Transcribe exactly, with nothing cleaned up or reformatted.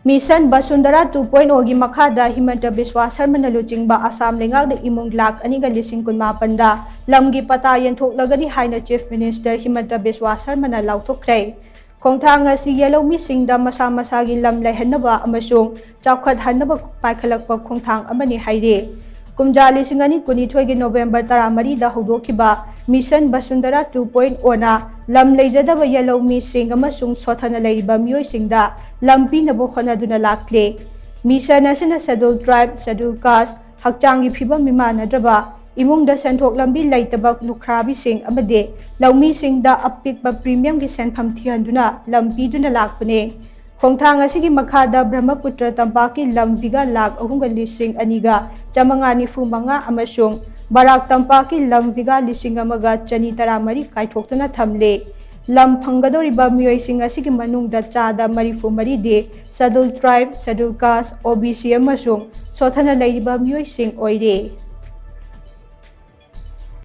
Mission Vasundhara two point O ꯒꯤ ꯃꯈꯥꯗ ꯍꯤꯃꯟꯇ ꯕꯤꯁ꯭ꯋꯥ ꯁꯔꯃꯅ ꯂꯨꯆꯤꯡꯕ ꯑꯁꯥꯝ ꯂꯩꯉꯥꯛꯅ ꯏꯃꯨꯡ ꯂꯥꯈ ꯑꯅꯤꯒ ꯂꯤꯁꯤꯡ ꯀꯨꯟꯃꯥꯄꯟꯗ ꯂꯝꯒꯤ ꯄꯇꯥ ꯌꯦꯟꯊꯣꯛꯂꯒꯅꯤ ꯍꯥꯏꯅ Chief Minister ꯍꯤꯃꯟꯇ ꯕꯤꯁ꯭ꯋꯥ ꯁꯔꯃꯅ ꯂꯥꯎꯊꯣꯛꯈ꯭ꯔꯦ꯫ ꯈꯣꯡꯊꯥꯡ ꯑꯁꯤ ꯌꯦꯜꯍꯧꯃꯤꯁꯤꯡꯗ ꯃꯁꯥ ꯃꯁꯥꯒꯤ ꯂꯝ ꯂꯩꯍꯟꯅꯕ ꯑꯃꯁꯨꯡ ꯆꯥꯎꯈꯠꯍꯟꯅꯕ ꯄꯥꯏꯈꯠꯂꯛꯄ ꯈꯣꯡꯊꯥꯡ ꯑꯃꯅꯤ ꯍꯥꯏꯔꯤ꯫ ꯀꯨꯝꯖꯥ ꯂꯤꯁꯤꯡ ꯑꯅꯤ ꯀꯨꯟꯅꯤꯊꯣꯏꯒꯤ November ꯇꯔꯥꯃꯔꯤꯗ ꯍꯧꯗꯣꯛꯈꯤꯕ Mission Vasundhara two point O ꯅ ꯂꯝ ꯂꯩꯖꯗꯕ ꯌꯦꯜꯍꯧꯃꯤꯁꯤꯡ ꯑꯃꯁꯨꯡ ꯁꯣꯊꯅ ꯂꯩꯔꯤꯕ ꯃꯤꯑꯣꯏꯁꯤꯡꯗ ꯂꯝ ꯄꯤꯅꯕ ꯍꯣꯠꯅꯗꯨꯅ ꯂꯥꯛꯂꯤ꯫ Mission ꯑꯁꯤꯅ Scheduled Tribe, Scheduled Caste, ꯍꯛꯆꯥꯡꯒꯤ ꯐꯤꯕꯝ ꯃꯤꯃꯥꯟꯅꯗ꯭ꯔꯕ, ꯏꯃꯨꯡꯗ ꯁꯦꯟꯊꯣꯛ ꯂꯝꯕꯤ ꯂꯩꯇꯕ ꯂꯨꯈ꯭ꯔꯥꯕꯤꯁꯤꯡ ꯑꯃꯗꯤ ꯂꯧꯃꯤꯁꯤꯡꯗ ꯑꯄꯤꯛꯄ premium ꯒꯤ ꯁꯦꯟꯐꯝ ꯊꯤꯍꯟꯗꯨꯅ ꯂꯝ ꯄꯤꯗꯨꯅ ꯂꯥꯛꯄꯅꯤ꯫ ꯈꯣꯡꯊꯥꯡ ꯑꯁꯤꯒꯤ ꯃꯈꯥꯗ ꯕ꯭ꯔꯍ꯭ꯃꯄꯨꯇ꯭ꯔ ꯇꯝꯄꯥꯛꯀꯤ ꯂꯝ ꯕꯤꯘꯥ ꯂꯥꯈ ꯑꯍꯨꯝꯒ ꯂꯤꯁꯤꯡ ꯑꯅꯤꯒ ꯆꯥꯃꯉꯥ ꯅꯤꯐꯨ ꯃꯉꯥ ꯑꯃꯁꯨꯡ ꯕꯔꯥꯛ ꯇꯝꯄꯥꯛꯀꯤ ꯂꯝ ꯕꯤꯘꯥ ꯂꯤꯁꯤꯡ ꯑꯃꯒ ꯆꯅꯤ ꯇꯔꯥꯃꯔꯤ ꯀꯥꯏꯊꯣꯛꯇꯨꯅ ꯊꯝꯂꯤ꯫ ꯂꯝ ꯐꯪꯒꯗꯧꯔꯤꯕ ꯃꯤꯑꯣꯏꯁꯤꯡ ꯑꯁꯤꯒꯤ ꯃꯅꯨꯡꯗ ꯆꯥꯗ ꯃꯔꯤꯐꯨ ꯃꯔꯤꯗꯤ Scheduled Tribe, Scheduled Caste, O B C ꯑꯃꯁꯨꯡ ꯁꯣꯊꯅ ꯂꯩꯔꯤꯕ ꯃꯤꯑꯣꯏꯁꯤꯡ ꯑꯣꯏꯔꯤ꯫